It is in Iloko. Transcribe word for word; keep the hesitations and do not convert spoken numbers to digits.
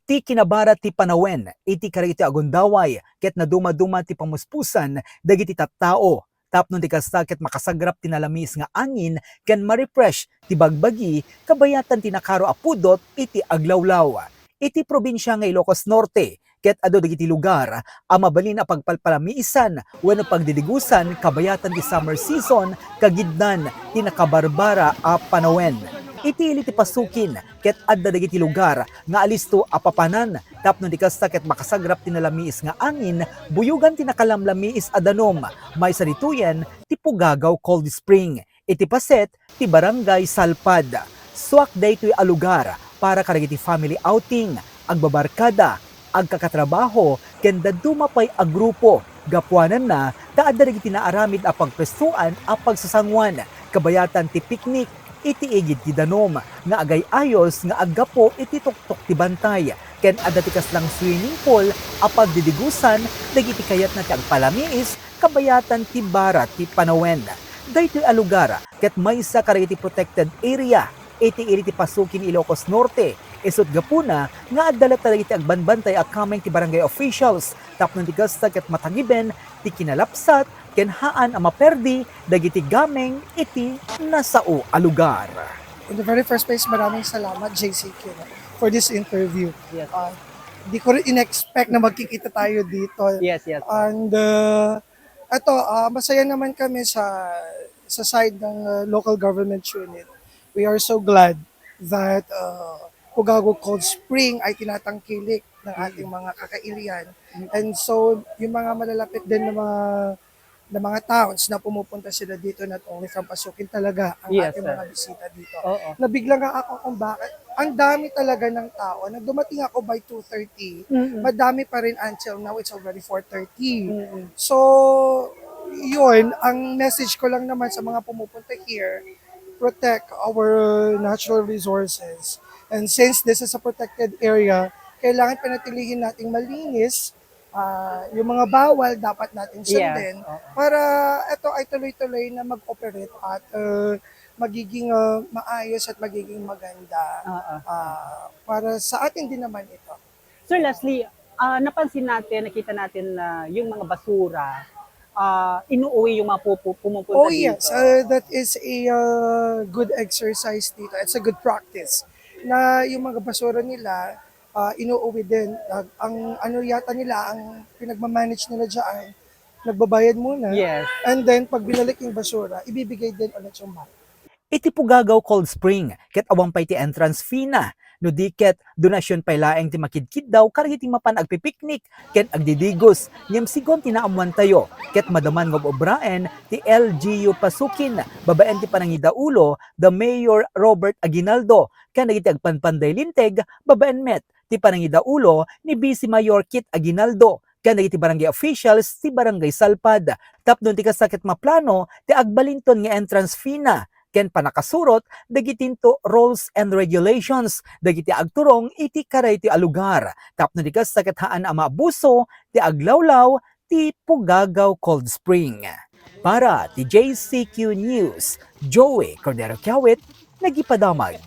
ti kinabara ti panawen iti karagiti agundaway ket nadumaduma ti pamuspusan dagiti tattao. Tapno ti kasta ket makasagrap ti nalamiis nga angin ken ma-refresh ti bagbagi kabayatan ti nakaro a pudot iti aglawlaw. Iti probinsia nga Ilocos Norte, ket adu dagiti lugar a mabalin a pagpalpalamiisan wenno pagdidigusan kabayatan ti summer season kagiddan ti nakabarbara a panawen. Iti ili ti pasukin, ket adda dagiti lugar nga alisto a papanan tapno di kasta ket makasagrap ti nalamiis nga angin, buyogan ti nakalamlamiis a danum, maysa ditoyen ti Pugagaw Cold Spring. Iti paset ti Barangay Salpad. Suak daytoy a lugar para kadagiti family outing, agbabarkada, agkakatrabaho, ken dadduma pay a grupo. Gapuananna ta adda dagiti naaramid a pagpestoan a pagsasanguan, kabayatan ti picnic iti igid ti danum nga agay-ayos nga aggapu iti tuktok ti bantay, ken adda ti kaslang swimming pool a pagdidigusan dagiti kayatna ti agpalamiis kabayatan ti bara ti panawen. Daytoy a lugar ket maysa kadagiti protected area iti ili ti pasukin Ilocos Norte, isut' gapuna nga adda latta dagiti agbanbantay a kameng ti barangay officials tapno di kasta ket matagiben ti kinalapsat ken haan a maperdi dagiti gameng iti nasao a lugar. In the very first place, maraming salamat, J C Q, for this interview. Yes. Ah, di ko rin in-expect na magkikita tayo dito. Yes, yes. And uh, eto, ah, masaya naman kami sa sa side ng uh, local government unit. We are so glad that uh, Pugago Cold Spring ay tinatangkilik ng ating mga kakailian. And so, yung mga malalapit din na mga na mga towns na pumupunta sila dito, not only from Pasukin, talaga ang Yes, ating sir. mga bisita dito. Oo. Nabigla nga ako kung bakit. Ang dami talaga ng tao. Nung dumating ako by two thirty, Mm-mm. madami pa rin until now, it's already four thirty. Mm-mm. So, yun, ang message ko lang naman sa mga pumupunta here, protect our natural resources. And since this is a protected area, kailangan panatilihin nating malinis. Ah, yung mga bawal, dapat natin Yes, sundin oo. para ito ay tuloy-tuloy na mag-operate at uh, magiging uh, maayos at magiging maganda Oo. ah, para sa atin din naman ito. Sir Leslie, ah, napansin natin, nakita natin na yung mga basura, ah, inuuwi yung mga pupu- pumupunta Oh dito. yes, uh, that is a uh, good exercise dito. It's a good practice na yung mga basura nila ah, inuuwi din. Nag- ang ano yata nila, ang pinagmamanage nila dyan, nagbabayad muna. Yes. And then, pag binalik yung basura, ibibigay din ulit yung bag. Iti Pugagaw Cold Spring, ket awan pay ti entrance fee na, no di ket donasyon pay laeng ti makidkiddaw kadagiti mapan agpipiknik ken agdidigos. Ngem sigun ti naammuantayo, ket madaman nga ob-obraen ti L G U Pasukin, babaen ti panangidaulo da Mayor Robert Aguinaldo, ken dagiti agpanpanday linteg, babaen met ti panangidaulo ni Vice Mayor Kit Aguinaldo ken dagiti barangay officials ti Barangay Salpad. Tapno ti kasta ket maplano ti agbalinton nga entrance fee na ken pannakasurot dagiti into rules and regulations dagiti agturong iti kadaytoy a lugar. Tapno ti kasta ket haan a maabuso ti aglawlaw ti Pugagaw Cold Spring. Para ti J C Q News, Joey Cordero Kiawit, nagipadamag.